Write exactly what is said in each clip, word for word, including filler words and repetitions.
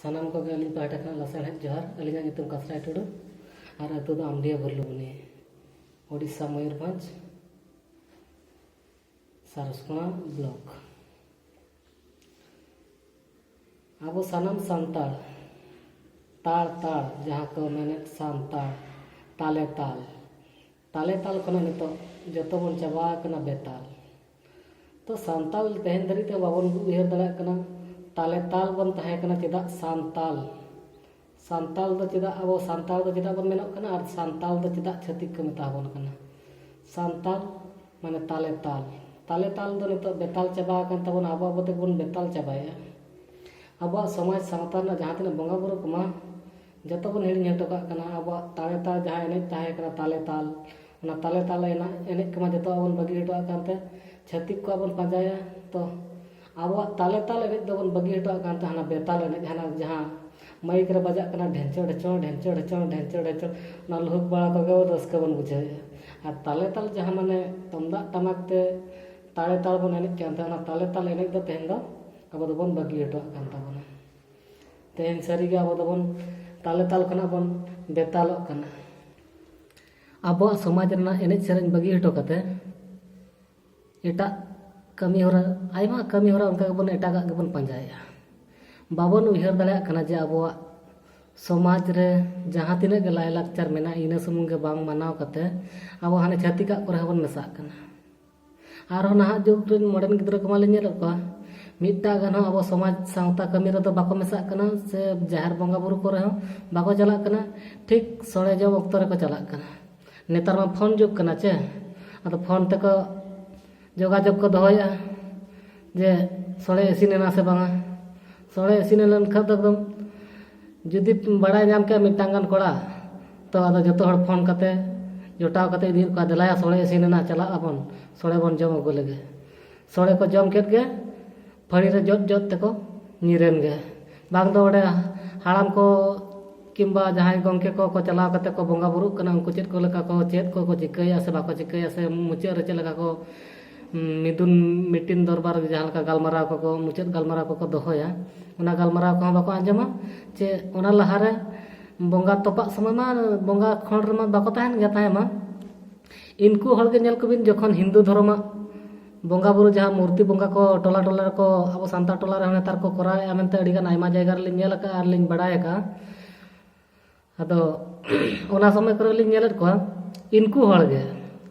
ᱥᱟᱱᱟᱢ ᱠᱚᱜᱮ ᱟᱹᱞᱤᱧ ᱯᱟᱦᱴᱟ ᱠᱷᱚᱱᱟᱜ ᱞᱟᱥᱟᱲᱦᱮᱫ ᱡᱚᱦᱟᱨ᱾ ᱟᱹᱞᱤᱧᱟᱜ ᱧᱩᱛᱩᱢ ᱠᱟᱥᱨᱟᱭ ᱴᱩᱰᱩ ᱟᱨ ᱟᱹᱛᱩ ᱫᱚ ᱟᱢᱰᱤᱦᱟ ᱵᱷᱩᱞᱞᱩᱵᱩᱱᱤ, ᱳᱰᱤᱥᱟ, ᱢᱚᱭᱩᱨᱵᱷᱚᱸᱡᱽ, ᱥᱟᱨᱥᱠᱷᱚᱬᱟ ᱵᱞᱚᱠ᱾ ᱟᱵᱚ ᱥᱟᱱᱟᱢ ᱥᱟᱱᱛᱟᱲ ᱛᱟᱲ ᱛᱟᱲ, ᱡᱟᱦᱟᱸ ᱠᱚ ᱢᱮᱱᱮᱫ ᱥᱟᱱᱛᱟᱲ ᱛᱟᱞᱮ ᱛᱟᱞ, ᱛᱟᱞᱮ ᱛᱟᱞ ᱠᱷᱚᱱᱟᱜ ᱱᱤᱛᱚᱜ ᱡᱚᱛᱚ ᱵᱚᱱ ᱪᱟᱵᱟ ᱟᱠᱟᱱᱟ ᱵᱮᱛᱟᱞ᱾ ᱛᱚ ᱥᱟᱱᱛᱟᱲ ᱛᱮᱦᱮᱧ ᱫᱷᱟᱹᱨᱤᱡ ᱛᱮ ᱵᱟᱵᱚᱱ ᱩᱭᱦᱟᱹᱨ ᱫᱟᱲᱮᱭᱟᱜ ᱠᱟᱱᱟ ᱛᱟᱞᱮ ᱛᱟᱞ ᱵᱚᱱ ᱛᱟᱦᱮᱸ ᱠᱟᱱᱟ ᱪᱮᱫᱟᱜ ᱥᱟᱱᱛᱟᱞ᱾ ᱥᱟᱱᱛᱟᱞ ᱫᱚ ᱪᱮᱫᱟᱜ ᱟᱵᱚ ᱥᱟᱱᱛᱟᱲ ᱫᱚ ᱪᱮᱫᱟᱜ ᱵᱚᱱ ᱢᱮᱱᱚᱜ ᱠᱟᱱᱟ ᱟᱨ ᱥᱟᱱᱛᱟᱞ ᱫᱚ ᱪᱮᱫᱟᱜ ᱪᱷᱟᱹᱛᱤᱠ ᱠᱚ ᱢᱮᱛᱟ ᱵᱚᱱ ᱠᱟᱱᱟ? ᱥᱟᱱᱛᱟᱞ ᱢᱟᱱᱮ ᱛᱟᱞᱮ ᱛᱟᱞ᱾ ᱛᱟᱞᱮ ᱛᱟᱞ ᱫᱚ ᱱᱤᱛᱚᱜ ᱵᱮᱛᱟᱞ ᱪᱟᱵᱟ ᱟᱠᱟᱱ ᱛᱟᱵᱚᱱᱟ, ᱟᱵᱚ ᱟᱵᱚ ᱛᱮᱜᱮ ᱵᱚᱱ ᱵᱮᱛᱟᱞ ᱪᱟᱵᱟᱭᱮᱫᱼᱟ᱾ ᱟᱵᱚᱣᱟᱜ ᱥᱚᱢᱟᱡᱽ ᱥᱟᱶᱛᱟ ᱨᱮᱱᱟᱜ ᱡᱟᱦᱟᱸ ᱛᱤᱱᱟᱹᱜ ᱵᱚᱸᱜᱟ ᱵᱩᱨᱩ ᱠᱚᱢᱟ ᱡᱚᱛᱚ ᱵᱚᱱ ᱦᱤᱲᱤᱧ ᱦᱚᱴᱚ ᱠᱟᱜ ᱠᱟᱱᱟ᱾ ᱟᱵᱚᱣᱟᱜ ᱛᱟᱞᱮ ᱛᱟᱞ ᱡᱟᱦᱟᱸ ᱮᱱᱮᱡ ᱛᱟᱦᱮᱸ ᱠᱟᱱᱟ ᱛᱟᱞᱮ ᱛᱟᱞ, ᱚᱱᱟ ᱛᱟᱞᱮ ᱛᱟᱞ ᱮᱱᱮᱡ, ᱮᱱᱮᱡ ᱠᱚᱢᱟ ᱡᱚᱛᱚᱣᱟᱜ ᱵᱚᱱ ᱵᱟᱹᱜᱤ ᱦᱚᱴᱚᱣᱟᱜ ᱠᱟᱱᱛᱮ ᱪᱷᱟᱹᱛᱤᱠ ᱠᱚᱣᱟᱜ ᱵᱚᱱ ᱯᱟᱸᱡᱟᱭᱟ᱾ ᱛᱚ ᱟᱵᱚᱣᱟᱜ ᱛᱟᱞᱮ ᱛᱟᱞ ᱮᱱᱮᱡ ᱫᱚᱵᱚᱱ ᱵᱟᱹᱜᱤ ᱦᱚᱴᱚᱣᱟᱜ ᱠᱟᱱᱛᱮ ᱦᱟᱱᱟ ᱵᱮᱛᱟᱞ ᱮᱱᱮᱡ, ᱦᱟᱱᱟ ᱡᱟᱦᱟᱸ ᱢᱟᱭᱤᱠ ᱨᱮ ᱵᱟᱡᱟᱜ ᱠᱟᱱᱟ ᱰᱷᱮᱧᱪᱚᱲ ᱰᱷᱮᱪᱚᱲ ᱰᱷᱮᱧᱪᱚᱲ ᱰᱷᱮᱪᱚᱲ ᱰᱷᱮᱧᱪᱚᱲ ᱰᱷᱮᱪᱚᱲ, ᱚᱱᱟ ᱞᱩᱦᱩᱠ ᱵᱟᱲᱟ ᱠᱚᱜᱮ ᱨᱟᱹᱥᱠᱟᱹ ᱵᱚᱱ ᱵᱩᱡᱷᱟᱹᱣᱮᱫᱼᱟ᱾ ᱟᱨ ᱛᱟᱞᱮ ᱛᱟᱞ ᱡᱟᱦᱟᱸ ᱢᱟᱱᱮ ᱛᱩᱢᱫᱟᱜ ᱴᱟᱢᱟᱠ ᱛᱮ ᱛᱟᱞᱮ ᱛᱟᱞ ᱵᱚᱱ ᱮᱱᱮᱡ ᱠᱟᱱ ᱛᱟᱦᱮᱸ, ᱚᱱᱟ ᱛᱟᱞᱮ ᱛᱟᱞ ᱮᱱᱮᱡ ᱫᱚ ᱛᱮᱦᱮᱧ ᱫᱚ ᱟᱵᱚ ᱫᱚᱵᱚᱱ ᱵᱟᱹᱜᱤ ᱦᱚᱴᱚᱣᱟᱜ ᱠᱟᱱ ᱛᱟᱵᱚᱱᱟ᱾ ᱛᱮᱦᱮᱧ ᱥᱟᱹᱨᱤᱜᱮ ᱟᱵᱚ ᱫᱚᱵᱚᱱ ᱛᱟᱞᱮ ᱛᱟᱞ ᱠᱷᱚᱱᱟᱜ ᱵᱚᱱ ᱵᱮᱛᱟᱞᱚᱜ ᱠᱟᱱᱟ᱾ ᱟᱵᱚᱣᱟᱜ ᱥᱚᱢᱟᱡᱽ ᱨᱮᱱᱟᱜ ᱮᱱᱮᱡ ᱥᱮᱨᱮᱧ ᱵᱟᱹᱜᱤ ᱦᱚᱴᱚ ᱠᱟᱛᱮ ᱮᱴᱟᱜ ᱠᱟᱹᱢᱤ ᱦᱚᱨᱟ, ᱟᱭᱢᱟ ᱠᱟᱹᱢᱤ ᱦᱚᱨᱟ ᱚᱱᱠᱟ ᱜᱮᱵᱚᱱ ᱮᱴᱟᱜᱟᱜ ᱜᱮᱵᱚᱱ ᱯᱟᱸᱡᱟᱭᱮᱫᱼᱟ᱾ ᱵᱟᱵᱚᱱ ᱩᱭᱦᱟᱹᱨ ᱫᱟᱲᱮᱭᱟᱜ ᱠᱟᱱᱟ ᱡᱮ ᱟᱵᱚᱣᱟᱜ ᱥᱚᱢᱟᱡᱽ ᱨᱮ ᱡᱟᱦᱟᱸ ᱛᱤᱱᱟᱹᱜ ᱜᱮ ᱞᱟᱭᱼᱞᱟᱠᱪᱟᱨ ᱢᱮᱱᱟᱜᱼᱟ, ᱤᱱᱟᱹ ᱥᱩᱢᱩᱝ ᱜᱮ ᱵᱟᱝ ᱢᱟᱱᱟᱣ ᱠᱟᱛᱮ ᱟᱵᱚ ᱦᱟᱱᱮ ᱪᱷᱟᱹᱛᱤᱠᱟᱜ ᱠᱚᱨᱮ ᱦᱚᱸᱵᱚᱱ ᱢᱮᱥᱟᱜ ᱠᱟᱱᱟ᱾ ᱟᱨᱦᱚᱸ ᱱᱟᱦᱟᱜ ᱡᱩᱜᱽ ᱨᱮᱱ ᱢᱚᱰᱟᱨᱱ ᱜᱤᱫᱽᱨᱟᱹ ᱠᱚᱢᱟ ᱞᱮ ᱧᱮᱞᱮᱫ ᱠᱚᱣᱟ, ᱢᱤᱫᱴᱟᱜ ᱜᱟᱱ ᱦᱚᱸ ᱟᱵᱚ ᱥᱚᱢᱟᱡᱽ ᱥᱟᱶᱛᱟ ᱠᱟᱹᱢᱤ ᱨᱮᱫᱚ ᱵᱟᱠᱚ ᱢᱮᱥᱟᱜ ᱠᱟᱱᱟ, ᱥᱮ ᱡᱟᱦᱮᱨ ᱵᱚᱸᱜᱟ ᱵᱩᱨᱩ ᱠᱚᱨᱮ ᱦᱚᱸ ᱵᱟᱠᱚ ᱪᱟᱞᱟᱜ ᱠᱟᱱᱟ᱾ ᱴᱷᱤᱠ ᱥᱚᱲᱮ ᱡᱚᱢ ᱚᱠᱛᱚ ᱨᱮᱠᱚ ᱪᱟᱞᱟᱜ ᱠᱟᱱᱟ᱾ ᱱᱮᱛᱟᱨ ᱢᱟ ᱯᱷᱳᱱ ᱡᱩᱜᱽ ᱠᱟᱱᱟ ᱪᱮ, ᱟᱫᱚ ᱯᱷᱳᱱ ᱛᱮᱠᱚ ᱡᱳᱜᱟᱡᱳᱜᱽ ᱠᱚ ᱫᱚᱦᱚᱭᱮᱫᱼᱟ ᱡᱮ ᱥᱚᱲᱮ ᱤᱥᱤᱱ ᱮᱱᱟ ᱥᱮ ᱵᱟᱝᱟ᱾ ᱥᱚᱲᱮ ᱤᱥᱤᱱ ᱞᱮᱱᱠᱷᱟᱱ ᱫᱚ ᱮᱠᱫᱚᱢ ᱡᱩᱫᱤ ᱵᱟᱲᱟᱭ ᱧᱟᱢ ᱠᱮᱭᱟ ᱢᱤᱫᱴᱟᱝ ᱜᱟᱱ ᱠᱚᱲᱟ, ᱛᱚ ᱟᱫᱚ ᱡᱚᱛᱚ ᱦᱚᱲ ᱯᱷᱳᱱ ᱠᱟᱛᱮ ᱡᱚᱴᱟᱣ ᱠᱟᱛᱮ ᱤᱫᱤᱭᱮᱫ ᱠᱚᱣᱟ, "ᱫᱮᱞᱟᱭᱟ ᱥᱚᱲᱮ ᱤᱥᱤᱱ ᱮᱱᱟ, ᱪᱟᱞᱟᱜ ᱟᱵᱚᱱ, ᱥᱚᱲᱮ ᱵᱚᱱ ᱡᱚᱢ ᱟᱹᱜᱩ ᱞᱮᱜᱮ, ᱥᱚᱲᱮ ᱠᱚ ᱡᱚᱢ ᱠᱮᱫ ᱜᱮ, ᱯᱷᱟᱹᱲᱤ ᱨᱮ ᱡᱚᱫ ᱡᱚᱫ ᱛᱮᱠᱚ ᱧᱤᱨᱮᱱ ᱜᱮ, ᱵᱟᱝ ᱫᱚ ᱚᱸᱰᱮ ᱦᱟᱲᱟᱢ ᱠᱚ ᱠᱤᱝᱵᱟ ᱡᱟᱦᱟᱸᱭ ᱜᱚᱢᱠᱮ ᱠᱚ ᱠᱚ ᱪᱟᱞᱟᱣ ᱠᱟᱛᱮ ᱠᱚ ᱵᱚᱸᱜᱟ ᱵᱩᱨᱩᱜ ᱠᱟᱱᱟ, ᱩᱱᱠᱩ ᱪᱮᱫ ᱠᱚ ᱞᱮᱠᱟ ᱠᱚ, ᱪᱮᱫ ᱠᱚ ᱠᱚ ᱪᱤᱠᱟᱹᱭᱟ ᱥᱮ ᱵᱟᱠᱚ ᱪᱤᱠᱟᱹᱭᱟ, ᱥᱮ ᱢᱩᱪᱟᱹᱫ ᱨᱮ ᱪᱮᱫ ᱞᱮᱠᱟ ᱠᱚ ᱢᱤᱫᱩᱱ ᱢᱤᱴᱤᱱ ᱫᱚᱨᱵᱟᱨ ᱡᱟᱦᱟᱸ ᱞᱮᱠᱟ ᱜᱟᱞᱢᱟᱨᱟᱣ ᱠᱚᱠᱚ, ᱢᱩᱪᱟᱹᱫ ᱜᱟᱞᱢᱟᱨᱟᱣ ᱠᱚᱠᱚ ᱫᱚᱦᱚᱭᱟ, ᱚᱱᱟ ᱜᱟᱞᱢᱟᱨᱟᱣ ᱠᱚᱦᱚᱸ ᱵᱟᱠᱚ ᱟᱸᱡᱚᱢᱟ᱾ ᱪᱮ ᱚᱱᱟ ᱞᱟᱦᱟᱨᱮ ᱵᱚᱸᱜᱟ ᱛᱚᱯᱟᱜ ᱥᱚᱢᱚᱭ ᱢᱟ ᱵᱚᱸᱜᱟ ᱠᱷᱚᱸᱰ ᱨᱮᱢᱟ ᱵᱟᱠᱚ ᱛᱟᱦᱮᱱ ᱜᱮᱭᱟ, ᱛᱟᱦᱮᱸ ᱢᱟ᱾ ᱤᱱᱠᱩ ᱦᱚᱲ ᱜᱮ ᱧᱮᱞ ᱠᱚᱵᱤᱱ, ᱡᱚᱠᱷᱚᱱ ᱦᱤᱱᱫᱩ ᱫᱷᱚᱨᱚᱢᱟᱜ ᱵᱚᱸᱜᱟ ᱵᱩᱨᱩ, ᱡᱟᱦᱟᱸ ᱢᱩᱨᱛᱤ ᱵᱚᱸᱜᱟ ᱠᱚ ᱴᱚᱞᱟ ᱴᱚᱞᱟ ᱨᱮᱠᱚ, ᱟᱵᱚ ᱥᱟᱱᱛᱟᱲ ᱴᱚᱞᱟ ᱨᱮᱦᱚᱸ ᱱᱮᱛᱟᱨ ᱠᱚ ᱠᱚᱨᱟᱣᱮᱫᱼᱟ ᱢᱮᱱᱛᱮ ᱟᱹᱰᱤᱜᱟᱱ ᱟᱭᱢᱟ ᱡᱟᱭᱜᱟ ᱨᱮᱞᱤᱧ ᱧᱮᱞ ᱟᱠᱟᱫᱼᱟ ᱟᱨ ᱞᱤᱧ ᱵᱟᱲᱟᱭ ᱟᱠᱟᱫᱼᱟ᱾ ᱟᱫᱚ ᱚᱱᱟ ᱥᱚᱢᱚᱭ ᱠᱚᱨᱮ ᱞᱤᱧ ᱧᱮᱞᱮᱫ ᱠᱚᱣᱟ, ᱤᱱᱠᱩ ᱦᱚᱲ ᱜᱮ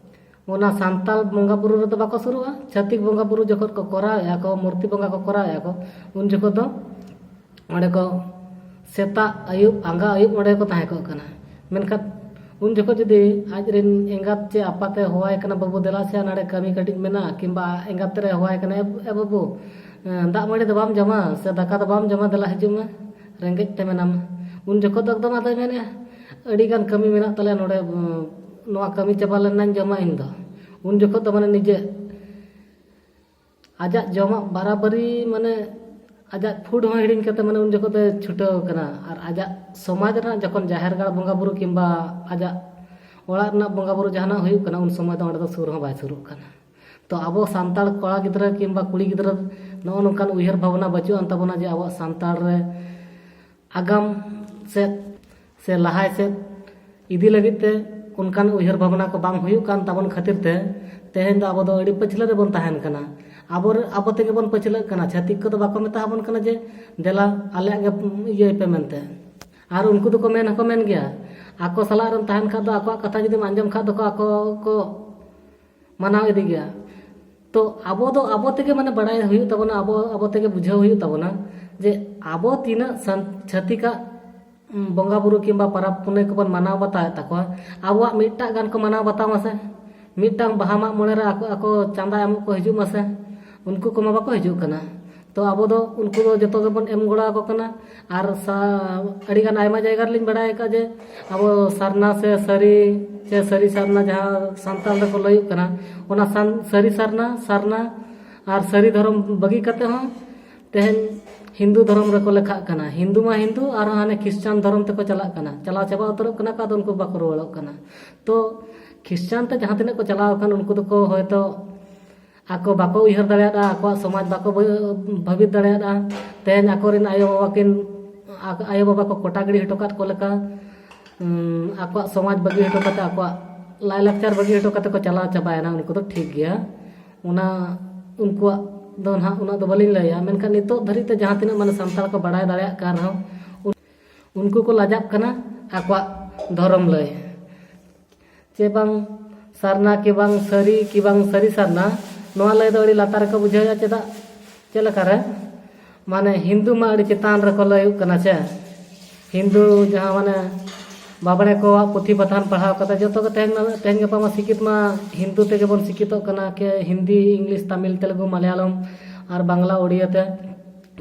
ᱚᱱᱟ ᱥᱟᱱᱛᱟᱲ ᱵᱚᱸᱜᱟ ᱵᱩᱨᱩ ᱨᱮᱫᱚ ᱵᱟᱠᱚ ᱥᱩᱨᱩᱜᱼᱟ᱾ ᱪᱷᱟᱹᱛᱤᱠ ᱵᱚᱸᱜᱟ ᱵᱩᱨᱩ ᱡᱚᱠᱷᱚᱱ ᱠᱚ ᱠᱚᱨᱟᱣᱮᱫᱼᱟ ᱠᱚ, ᱢᱩᱨᱛᱤ ᱵᱚᱸᱜᱟ ᱠᱚ ᱠᱚᱨᱟᱣᱮᱫᱼᱟ ᱠᱚ, ᱩᱱ ᱡᱚᱠᱷᱚᱱ ᱫᱚ ᱚᱸᱰᱮ ᱠᱚ ᱥᱮᱛᱟᱜ ᱟᱹᱭᱩᱵ ᱟᱸᱜᱟ ᱟᱹᱭᱩᱵ ᱚᱸᱰᱮ ᱠᱚ ᱛᱟᱦᱮᱸ ᱠᱚᱜ ᱠᱟᱱᱟ᱾ ᱢᱮᱱᱠᱷᱟᱱ ᱩᱱ ᱡᱚᱠᱷᱚᱱ ᱡᱩᱫᱤ ᱟᱡ ᱨᱮᱱ ᱮᱸᱜᱟᱛ ᱪᱮ ᱟᱯᱟᱛᱮ ᱦᱚᱦᱚᱣᱟᱭ ᱠᱟᱱᱟ, "ᱵᱟᱹᱵᱩ, ᱫᱮᱞᱟ ᱥᱮ ᱱᱚᱰᱮ ᱠᱟᱹᱢᱤ ᱠᱟᱹᱴᱤᱡ ᱢᱮᱱᱟᱜᱼᱟ", ᱠᱤᱝᱵᱟ ᱮᱸᱜᱟᱛ ᱨᱮ ᱦᱚᱦᱚᱣᱟᱭ ᱠᱟᱱᱟ, "ᱮ, ᱮ ᱵᱟᱹᱵᱩ, ᱮ, ᱫᱟᱜ ᱢᱟᱹᱲᱤ ᱫᱚ ᱵᱟᱢ ᱡᱚᱢᱟ ᱥᱮ ᱫᱟᱠᱟ ᱫᱚ ᱵᱟᱢ ᱡᱚᱢᱟ, ᱫᱮᱞᱟ ᱦᱤᱡᱩᱜ ᱢᱮ, ᱨᱮᱸᱜᱮᱡ ᱛᱮ ᱢᱮᱱᱟᱢᱟ"? ᱩᱱ ᱡᱚᱠᱷᱚᱱ ᱫᱚ ᱮᱠᱫᱚᱢ ᱟᱫᱚᱭ ᱢᱮᱱᱮᱫᱼᱟ, "ᱟᱹᱰᱤᱜᱟᱱ ᱠᱟᱹᱢᱤ ᱢᱮᱱᱟᱜ ᱛᱟᱞᱮᱭᱟ ᱱᱚᱰᱮ, ᱩᱸ, ᱱᱚᱣᱟ ᱠᱟᱹᱢᱤ ᱪᱟᱵᱟ ᱞᱮᱱᱟᱧ ᱡᱚᱢᱟ ᱤᱧ ᱫᱚ"᱾ ᱩᱱ ᱡᱚᱠᱷᱚᱱ ᱫᱚ ᱢᱟᱱᱮ ᱱᱤᱡᱮ ᱟᱡᱟᱜ ᱡᱚᱢᱟᱜ ᱵᱟᱨᱟᱵᱟᱨᱤ, ᱢᱟᱱᱮ ᱟᱡᱟᱜ ᱯᱷᱩᱰ ᱦᱚᱸ ᱦᱤᱲᱤᱧ ᱠᱟᱛᱮ, ᱢᱟᱱᱮ ᱩᱱ ᱡᱚᱠᱷᱚᱱ ᱫᱚᱭ ᱪᱷᱩᱴᱟᱹᱣ ᱠᱟᱱᱟ᱾ ᱟᱨ ᱟᱡᱟᱜ ᱥᱚᱢᱟᱡᱽ ᱨᱮᱱᱟᱜ ᱡᱚᱠᱷᱚᱱ ᱡᱟᱦᱮᱨ ᱜᱟᱲ ᱵᱚᱸᱜᱟ ᱵᱩᱨᱩ ᱠᱤᱝᱵᱟ ᱟᱡᱟᱜ ᱚᱲᱟᱜ ᱨᱮᱱᱟᱜ ᱵᱚᱸᱜᱟ ᱵᱩᱨᱩ ᱡᱟᱦᱟᱱᱟᱜ ᱦᱩᱭᱩᱜ ᱠᱟᱱᱟ, ᱩᱱ ᱥᱚᱢᱚᱭ ᱫᱚ ᱚᱸᱰᱮ ᱫᱚ ᱥᱩᱨ ᱦᱚᱸ ᱵᱟᱭ ᱥᱩᱨᱩᱜ ᱠᱟᱱᱟ᱾ ᱛᱚ ᱟᱵᱚ ᱥᱟᱱᱛᱟᱲ ᱠᱚᱲᱟ ᱜᱤᱫᱽᱨᱟᱹ ᱠᱤᱝᱵᱟ ᱠᱩᱲᱤ ᱜᱤᱫᱽᱨᱟᱹ ᱱᱚᱜᱼᱚ ᱱᱚᱝᱠᱟᱱ ᱩᱭᱦᱟᱹᱨ ᱵᱷᱟᱵᱽᱱᱟ ᱵᱟᱹᱪᱩᱜ ᱟᱱ ᱛᱟᱵᱚᱱᱟ ᱡᱮ ᱟᱵᱚᱣᱟᱜ ᱥᱟᱱᱛᱟᱲ ᱨᱮ ᱟᱜᱟᱢ ᱥᱮᱫ ᱥᱮ ᱞᱟᱦᱟᱭ ᱥᱮᱫ ᱤᱫᱤ ᱞᱟᱹᱜᱤᱫ ᱛᱮ ᱚᱱᱠᱟᱱ ᱩᱭᱦᱟᱹᱨ ᱵᱷᱟᱵᱽᱱᱟ ᱠᱚ ᱵᱟᱝ ᱦᱩᱭᱩᱜ ᱠᱟᱱ ᱛᱟᱵᱚᱱ ᱠᱷᱟᱹᱛᱤᱨ ᱛᱮ ᱛᱮᱦᱮᱧ ᱫᱚ ᱟᱵᱚ ᱫᱚ ᱟᱹᱰᱤ ᱯᱟᱹᱪᱷᱞᱟᱹ ᱨᱮᱵᱚᱱ ᱛᱟᱦᱮᱱ ᱠᱟᱱᱟ᱾ ᱟᱵᱚ, ᱟᱵᱚ ᱛᱮᱜᱮ ᱵᱚᱱ ᱯᱟᱹᱪᱷᱞᱟᱹᱜ ᱠᱟᱱᱟ᱾ ᱪᱷᱟᱹᱛᱤᱠ ᱠᱚᱫᱚ ᱵᱟᱠᱚ ᱢᱮᱛᱟ ᱵᱚᱱ ᱠᱟᱱᱟ ᱡᱮ, "ᱫᱮᱞᱟ, ᱟᱞᱮᱭᱟᱜ ᱜᱮ ᱤᱭᱟᱹᱭ ᱯᱮ" ᱢᱮᱱᱛᱮ᱾ ᱟᱨ ᱩᱱᱠᱩ ᱫᱚᱠᱚ ᱢᱮᱱ ᱦᱚᱸᱠᱚ ᱢᱮᱱ ᱜᱮᱭᱟ, ᱟᱠᱚ ᱥᱟᱞᱟᱜ ᱨᱮᱢ ᱛᱟᱦᱮᱱ ᱠᱷᱟᱱ ᱫᱚ, ᱟᱠᱚᱣᱟᱜ ᱠᱟᱛᱷᱟ ᱡᱩᱫᱤᱢ ᱟᱸᱡᱚᱢ ᱠᱷᱟᱱ ᱫᱚᱠᱚ, ᱟᱠᱚ ᱠᱚ ᱢᱟᱱᱟᱣ ᱤᱫᱤ ᱜᱮᱭᱟ᱾ ᱛᱚ ᱟᱵᱚ ᱫᱚ ᱟᱵᱚ ᱛᱮᱜᱮ ᱢᱟᱱᱮ ᱵᱟᱲᱟᱭ ᱦᱩᱭᱩᱜ ᱛᱟᱵᱚᱱᱟ, ᱟᱵᱚ, ᱟᱵᱚ ᱛᱮᱜᱮ ᱵᱩᱡᱷᱟᱹᱣ ᱦᱩᱭᱩᱜ ᱛᱟᱵᱚᱱᱟ ᱡᱮ ᱟᱵᱚ ᱛᱤᱱᱟᱹᱜ ᱥᱟᱱ-, ᱪᱷᱟᱹᱛᱤᱠᱟᱜ, ᱩᱸ, ᱵᱚᱸᱜᱟ ᱵᱩᱨᱩ ᱠᱤᱝᱵᱟ ᱯᱟᱨᱟᱵᱽ ᱯᱩᱱᱟᱹᱭ ᱠᱚᱵᱚᱱ ᱢᱟᱱᱟᱣ ᱵᱟᱛᱟᱣᱮᱫ ᱛᱟᱠᱚᱣᱟ, ᱟᱵᱚᱣᱟᱜ ᱢᱤᱫᱴᱟᱜ ᱜᱟᱱ ᱠᱚ ᱢᱟᱱᱟᱣ ᱵᱟᱛᱟᱣ ᱢᱟᱥᱮ᱾ ᱢᱤᱫᱴᱟᱝ ᱵᱟᱦᱟ ᱢᱟᱜ ᱢᱚᱬᱮ ᱨᱮ ᱟᱠᱚ, ᱟᱠᱚ ᱪᱟᱸᱫᱟ ᱮᱢᱚᱜ ᱠᱚ ᱦᱤᱡᱩᱜ ᱢᱟᱥᱮ, ᱩᱱᱠᱩ ᱠᱚᱢᱟ ᱵᱟᱠᱚ ᱦᱤᱡᱩᱜ ᱠᱟᱱᱟ᱾ ᱛᱚ ᱟᱵᱚ ᱫᱚ ᱩᱱᱠᱩ ᱫᱚ ᱡᱚᱛᱚ ᱜᱮᱵᱚᱱ ᱮᱢ ᱜᱚᱲᱚ ᱟᱠᱚ ᱠᱟᱱᱟ᱾ ᱟᱨ ᱥᱟ-, ᱟᱹᱰᱤᱜᱟᱱ ᱟᱭᱢᱟ ᱡᱟᱭᱜᱟ ᱨᱮᱞᱤᱧ ᱵᱟᱲᱟᱭ ᱟᱠᱟᱫ ᱡᱮ ᱟᱵᱚ ᱥᱟᱨᱱᱟ ᱥᱮ ᱥᱟᱹᱨᱤ, ᱥᱮ ᱥᱟᱹᱨᱤ ᱥᱟᱨᱱᱟ ᱡᱟᱦᱟᱸ ᱥᱟᱱᱛᱟᱲ ᱫᱚᱠᱚ ᱞᱟᱹᱭᱚᱜ ᱠᱟᱱᱟ, ᱚᱱᱟ ᱥᱟᱱ-, ᱥᱟᱹᱨᱤ ᱥᱟᱨᱱᱟ, ᱥᱟᱨᱱᱟ ᱟᱨ ᱥᱟᱹᱨᱤ ᱫᱷᱚᱨᱚᱢ ᱵᱟᱹᱜᱤ ᱠᱟᱛᱮ ᱦᱚᱸ ᱛᱮᱦᱮᱧ ᱦᱤᱱᱫᱩ ᱫᱷᱚᱨᱚᱢ ᱨᱮᱠᱚ ᱞᱮᱠᱷᱟᱜ ᱠᱟᱱᱟ᱾ ᱦᱤᱱᱫᱩ ᱢᱟ ᱦᱤᱱᱫᱩ, ᱟᱨᱦᱚᱸ ᱦᱟᱱᱮ ᱠᱷᱨᱤᱥᱴᱟᱱ ᱫᱷᱚᱨᱚᱢ ᱛᱮᱠᱚ ᱪᱟᱞᱟᱜ ᱠᱟᱱᱟ, ᱪᱟᱞᱟᱣ ᱪᱟᱵᱟ ᱩᱛᱟᱹᱨᱚᱜ ᱠᱟᱱᱟ ᱠᱚ, ᱟᱫᱚ ᱩᱱᱠᱩ ᱵᱟᱠᱚ ᱨᱩᱣᱟᱹᱲᱚᱜ ᱠᱟᱱᱟ᱾ ᱛᱚ ᱠᱷᱨᱤᱥᱴᱟᱱ ᱛᱮ ᱡᱟᱦᱟᱸ ᱛᱤᱱᱟᱹᱜ ᱠᱚ ᱪᱟᱞᱟᱣ ᱟᱠᱟᱱ, ᱩᱱᱠᱩ ᱫᱚᱠᱚ ᱦᱚᱭᱛᱚ ᱟᱠᱚ ᱵᱟᱠᱚ ᱩᱭᱦᱟᱹᱨ ᱫᱟᱲᱮᱭᱟᱫᱼᱟ, ᱟᱠᱚᱣᱟᱜ ᱥᱚᱢᱟᱡᱽ ᱵᱟᱠᱚ ᱵᱷᱟᱹ- ᱵᱷᱟᱹᱵᱤᱛ ᱫᱟᱲᱮᱭᱟᱫᱼᱟ᱾ ᱛᱮᱦᱮᱧ ᱟᱠᱚᱨᱮᱱ ᱟᱭᱳᱼᱵᱟᱵᱟ ᱠᱤᱱ, ᱟ- ᱟᱭᱳᱼᱵᱟᱵᱟ ᱠᱚ ᱠᱚᱴᱟ ᱜᱤᱰᱤ ᱦᱚᱴᱚ ᱠᱟᱫ ᱠᱚ ᱞᱮᱠᱟ, ᱩᱸ, ᱟᱠᱚᱣᱟᱜ ᱥᱚᱢᱟᱡᱽ ᱵᱟᱹᱜᱤ ᱦᱚᱴᱚ ᱠᱟᱛᱮ, ᱟᱠᱚᱣᱟᱜ ᱞᱟᱭᱼᱞᱟᱠᱪᱟᱨ ᱵᱟᱹᱜᱤ ᱦᱚᱴᱚ ᱠᱟᱛᱮ ᱠᱚ ᱪᱟᱞᱟᱣ ᱪᱟᱵᱟᱭᱮᱱᱟ, ᱩᱱᱠᱩ ᱫᱚ ᱴᱷᱤᱠ ᱜᱮᱭᱟ᱾ ᱚᱱᱟ ᱩᱱᱠᱩᱣᱟᱜ ᱫᱚ ᱱᱟᱦᱟᱜ ᱩᱱᱟᱹᱜ ᱫᱚ ᱵᱟᱹᱞᱤᱧ ᱞᱟᱹᱭᱟ, ᱢᱮᱱᱠᱷᱟᱱ ᱱᱤᱛᱚᱜ ᱫᱷᱟᱹᱨᱤᱡ ᱛᱮ ᱡᱟᱦᱟᱸ ᱛᱤᱱᱟᱹᱜ ᱢᱟᱱᱮ ᱥᱟᱱᱛᱟᱲ ᱠᱚ ᱵᱟᱲᱟᱭ ᱫᱟᱲᱮᱭᱟᱜ ᱠᱟᱱ ᱨᱮᱦᱚᱸ, ᱩᱱᱠᱩ ᱠᱚ ᱞᱟᱡᱟᱜ ᱠᱟᱱᱟ ᱟᱠᱚᱣᱟᱜ ᱫᱷᱚᱨᱚᱢ ᱞᱟᱹᱭ᱾ ᱪᱮ ᱵᱟᱝ ᱥᱟᱨᱱᱟ ᱠᱤ ᱵᱟᱝ ᱥᱟᱹᱨᱤ ᱠᱤ ᱵᱟᱝ ᱥᱟᱹᱨᱤ ᱥᱟᱨᱱᱟ, ᱱᱚᱣᱟ ᱞᱟᱹᱭ ᱫᱚ ᱟᱹᱰᱤ ᱞᱟᱛᱟᱨ ᱨᱮᱠᱚ ᱵᱩᱡᱷᱟᱹᱣᱮᱫᱼᱟ᱾ ᱪᱮᱫᱟᱜ, ᱪᱮᱫ ᱞᱮᱠᱟᱨᱮ? ᱢᱟᱱᱮ ᱦᱤᱱᱫᱩ ᱢᱟ ᱟᱹᱰᱤ ᱪᱮᱛᱟᱱ ᱨᱮᱠᱚ ᱞᱟᱹᱭᱚᱜ ᱠᱟᱱᱟ ᱥᱮ, ᱦᱤᱱᱫᱩ ᱡᱟᱦᱟᱸ ᱢᱟᱱᱮ ᱵᱟᱵᱽᱲᱮ ᱠᱚᱣᱟᱜ ᱯᱩᱛᱷᱤ ᱯᱟᱛᱷᱟᱢ ᱯᱟᱲᱦᱟᱣ ᱠᱟᱛᱮ ᱡᱚᱛᱚ ᱜᱮ ᱛᱮᱦᱮᱧ ᱢᱟ, ᱛᱮᱦᱮᱧ ᱜᱟᱯᱟ ᱢᱟ ᱥᱤᱠᱷᱤᱛ ᱢᱟ ᱦᱤᱱᱫᱩ ᱛᱮᱜᱮ ᱵᱚᱱ ᱥᱤᱠᱷᱤᱛᱚᱜ ᱠᱟᱱᱟ, ᱠᱮ ᱦᱤᱱᱫᱤ, ᱤᱝᱞᱤᱥ, ᱛᱟᱢᱤᱞ, ᱛᱮᱞᱮᱜᱩ, ᱢᱟᱞᱭᱟᱞᱚᱢ ᱟᱨ ᱵᱟᱝᱞᱟ, ᱳᱰᱤᱭᱟ ᱛᱮ᱾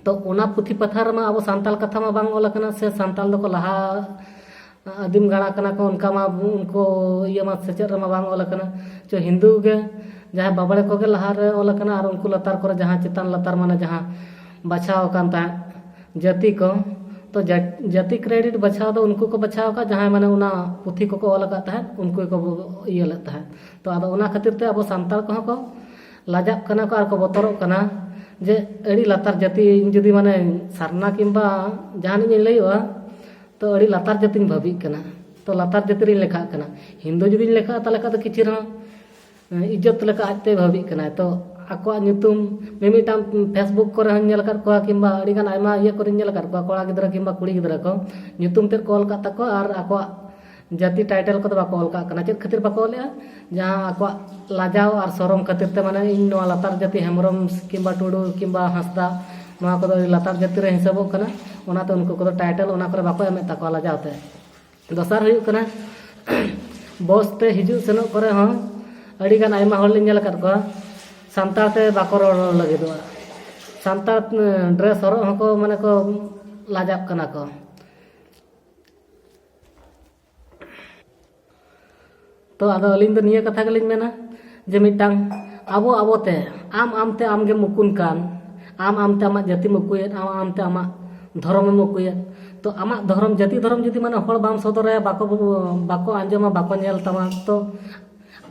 ᱛᱚ ᱚᱱᱟ ᱯᱩᱛᱷᱤ ᱯᱟᱛᱷᱟᱢ ᱨᱮᱢᱟ ᱟᱵᱚ ᱥᱟᱱᱛᱟᱲ ᱠᱟᱛᱷᱟ ᱢᱟ ᱵᱟᱝ ᱚᱞ ᱟᱠᱟᱱᱟ, ᱥᱮ ᱥᱟᱱᱛᱟᱲ ᱫᱚᱠᱚ ᱞᱟᱦᱟ ᱟᱹᱫᱤᱢ ᱜᱟᱲᱟ ᱠᱟᱱᱟ ᱠᱚ, ᱚᱱᱠᱟ ᱢᱟ ᱩᱱᱠᱩ ᱤᱭᱟᱹ ᱢᱟ ᱥᱮᱪᱮᱫ ᱨᱮᱢᱟ ᱵᱟᱝ ᱚᱞ ᱟᱠᱟᱱᱟ᱾ ᱪᱚ ᱦᱤᱱᱫᱩ ᱜᱮ ᱡᱟᱦᱟᱸᱭ ᱵᱟᱵᱽᱲᱮ ᱠᱚᱜᱮ ᱞᱟᱦᱟ ᱨᱮ ᱚᱞ ᱟᱠᱟᱱᱟ, ᱟᱨ ᱩᱱᱠᱩ ᱞᱟᱛᱟᱨ ᱠᱚᱨᱮ ᱡᱟᱦᱟᱸ ᱪᱮᱛᱟᱱ ᱞᱟᱛᱟᱨ ᱢᱟᱱᱮ ᱡᱟᱦᱟᱸ ᱵᱟᱪᱷᱟᱣ ᱟᱠᱟᱱ ᱛᱟᱦᱮᱸᱫ ᱡᱟᱹᱛᱤ ᱠᱚ, ᱛᱚ ᱡᱟ- ᱡᱟᱹᱛᱤ ᱠᱨᱮᱰᱤᱴ ᱵᱟᱪᱷᱟᱣ ᱫᱚ ᱩᱱᱠᱩ ᱠᱚ ᱵᱟᱪᱷᱟᱣ ᱟᱠᱟᱫ ᱡᱟᱦᱟᱸᱭ ᱢᱟᱱᱮ ᱚᱱᱟ ᱯᱩᱛᱷᱤ ᱠᱚᱠᱚ ᱚᱞ ᱟᱠᱟᱫ ᱛᱟᱦᱮᱸᱫ, ᱩᱱᱠᱩ ᱜᱮᱠᱚ ᱤᱭᱟᱹ ᱞᱮᱫ ᱛᱟᱦᱮᱸᱫ᱾ ᱛᱚ ᱟᱫᱚ ᱚᱱᱟ ᱠᱷᱟᱹᱛᱤᱨ ᱛᱮ ᱟᱵᱚ ᱥᱟᱱᱛᱟᱲ ᱠᱚᱦᱚᱸ ᱠᱚ ᱞᱟᱡᱟᱜ ᱠᱟᱱᱟ ᱠᱚ ᱟᱨ ᱠᱚ ᱵᱚᱛᱚᱨᱚᱜ ᱠᱟᱱᱟ ᱡᱮ ᱟᱹᱰᱤ ᱞᱟᱛᱟᱨ ᱡᱟᱹᱛᱤ, ᱤᱧ ᱡᱩᱫᱤ ᱢᱟᱱᱮ ᱥᱟᱨᱱᱟ ᱠᱤᱝᱵᱟ ᱡᱟᱦᱟᱱᱤᱡ ᱤᱧ ᱞᱟᱹᱭᱚᱜᱼᱟ, ᱛᱚ ᱟᱹᱰᱤ ᱞᱟᱛᱟᱨ ᱡᱟᱹᱛᱤᱧ ᱵᱷᱟᱹᱵᱤᱜ ᱠᱟᱱᱟ᱾ ᱛᱚ ᱞᱟᱛᱟᱨ ᱡᱟᱹᱛᱤ ᱨᱤᱧ ᱞᱮᱠᱷᱟᱜ ᱠᱟᱱᱟ᱾ ᱦᱤᱱᱫᱩ ᱡᱩᱫᱤᱧ ᱞᱮᱠᱷᱟᱜᱼᱟ, ᱛᱟᱦᱚᱞᱮ ᱠᱷᱟᱱ ᱫᱚ ᱠᱤᱪᱷᱩ ᱨᱮᱦᱚᱸ, ᱮᱸ, ᱤᱡᱽᱡᱚᱛ ᱞᱮᱠᱟ ᱟᱡᱛᱮ ᱵᱷᱟᱹᱵᱤᱜ ᱠᱟᱱᱟᱭ᱾ ᱛᱚ ᱟᱠᱚᱣᱟᱜ ᱧᱩᱛᱩᱢ ᱢᱤᱢᱤᱫᱴᱟᱝ Facebook ᱠᱚᱨᱮ ᱦᱚᱸᱧ ᱧᱮᱞ ᱟᱠᱟᱫ ᱠᱚᱣᱟ, ᱠᱤᱝᱵᱟ ᱟᱹᱰᱤᱜᱟᱱ ᱟᱭᱢᱟ ᱤᱭᱟᱹ ᱠᱚᱨᱮᱧ ᱧᱮᱞ ᱟᱠᱟᱫ ᱠᱚᱣᱟ, ᱠᱚᱲᱟ ᱜᱤᱫᱽᱨᱟᱹ ᱠᱤᱝᱵᱟ ᱠᱩᱲᱤ ᱜᱤᱫᱽᱨᱟᱹ ᱠᱚ ᱧᱩᱛᱩᱢ ᱛᱮᱫ ᱠᱚ ᱚᱞ ᱟᱠᱟᱫ ᱛᱟᱠᱚᱣᱟ ᱟᱨ ᱟᱠᱚᱣᱟᱜ ᱡᱟᱹᱛᱤ ᱴᱟᱭᱴᱮᱞ ᱠᱚᱫᱚ ᱵᱟᱠᱚ ᱚᱞ ᱠᱟᱜ ᱠᱟᱱᱟ᱾ ᱪᱮᱫ ᱠᱷᱟᱹᱛᱤᱨ ᱵᱟᱠᱚ ᱚᱞᱮᱜᱼᱟ? ᱡᱟᱦᱟᱸ ᱟᱠᱚᱣᱟᱜ ᱞᱟᱡᱟᱣ ᱟᱨ ᱥᱚᱨᱚᱢ ᱠᱷᱟᱹᱛᱤᱨ ᱛᱮ, ᱢᱟᱱᱮ ᱤᱧ ᱱᱚᱣᱟ ᱞᱟᱛᱟᱨ ᱡᱟᱹᱛᱤ ᱦᱮᱢᱵᱨᱚᱢ ᱠᱤᱝᱵᱟ ᱴᱩᱰᱩ ᱠᱤᱝᱵᱟ ᱦᱟᱸᱥᱫᱟ, ᱱᱚᱣᱟ ᱠᱚᱫᱚ ᱟᱹᱰᱤ ᱞᱟᱛᱟᱨ ᱡᱟᱹᱛᱤ ᱨᱮ ᱦᱤᱥᱟᱹᱵᱚᱜ ᱠᱟᱱᱟ᱾ ᱚᱱᱟᱛᱮ ᱩᱱᱠᱩ ᱠᱚᱫᱚ ᱴᱟᱭᱴᱮᱞ ᱚᱱᱟ ᱠᱚᱨᱮ ᱵᱟᱠᱚ ᱮᱢᱮᱫ ᱛᱟᱠᱚᱣᱟ ᱞᱟᱡᱟᱣ ᱛᱮ᱾ ᱫᱚᱥᱟᱨ ᱦᱩᱭᱩᱜ ᱠᱟᱱᱟ, ᱵᱚᱥ ᱛᱮ ᱦᱤᱡᱩᱜ ᱥᱮᱱᱚᱜ ᱠᱚᱨᱮ ᱦᱚᱸ ᱟᱹᱰᱤᱜᱟᱱ ᱟᱭᱢᱟ ᱦᱚᱲ ᱞᱤᱧ ᱧᱮᱞ ᱟᱠᱟᱫ ᱠᱚᱣᱟ, ᱥᱟᱱᱛᱟᱲ ᱛᱮ ᱵᱟᱠᱚ ᱨᱚᱲ ᱞᱟᱹᱜᱤᱫᱚᱜᱼᱟ᱾ ᱥᱟᱱᱛᱟᱲ ᱰᱨᱮᱥ ᱦᱚᱨᱚᱜ ᱦᱚᱸᱠᱚ, ᱢᱟᱱᱮ ᱠᱚ ᱞᱟᱡᱟᱜ ᱠᱟᱱᱟ ᱠᱚ᱾ ᱛᱚ ᱟᱫᱚ ᱟᱹᱞᱤᱧ ᱫᱚ ᱱᱤᱭᱟᱹ ᱠᱟᱛᱷᱟ ᱜᱮᱞᱤᱧ ᱢᱮᱱᱟ ᱡᱮ ᱢᱤᱫᱴᱟᱝ ᱟᱵᱚ ᱟᱵᱚᱛᱮ, ᱟᱢ ᱟᱢᱛᱮ ᱟᱢᱜᱮᱢ ᱩᱠᱩᱱ ᱠᱟᱱ, ᱟᱢ ᱟᱢᱛᱮ ᱟᱢᱟᱜ ᱡᱟᱹᱛᱤᱢ ᱩᱠᱩᱭᱮᱫ, ᱟᱢ ᱟᱢᱛᱮ ᱟᱢᱟᱜ ᱫᱷᱚᱨᱚᱢᱮᱢ ᱩᱠᱩᱭᱮᱫ᱾ ᱛᱚ ᱟᱢᱟᱜ ᱫᱷᱚᱨᱚᱢ, ᱡᱟᱹᱛᱤ ᱫᱷᱚᱨᱚᱢ ᱡᱩᱫᱤ ᱢᱟᱱᱮ ᱦᱚᱲ ᱵᱟᱢ ᱥᱚᱫᱚᱨᱟᱭᱟ, ᱵᱟᱠᱚ, ᱵᱟᱠᱚ ᱟᱸᱡᱚᱢᱟ, ᱵᱟᱠᱚ ᱧᱮᱞ ᱛᱟᱢᱟ, ᱛᱚ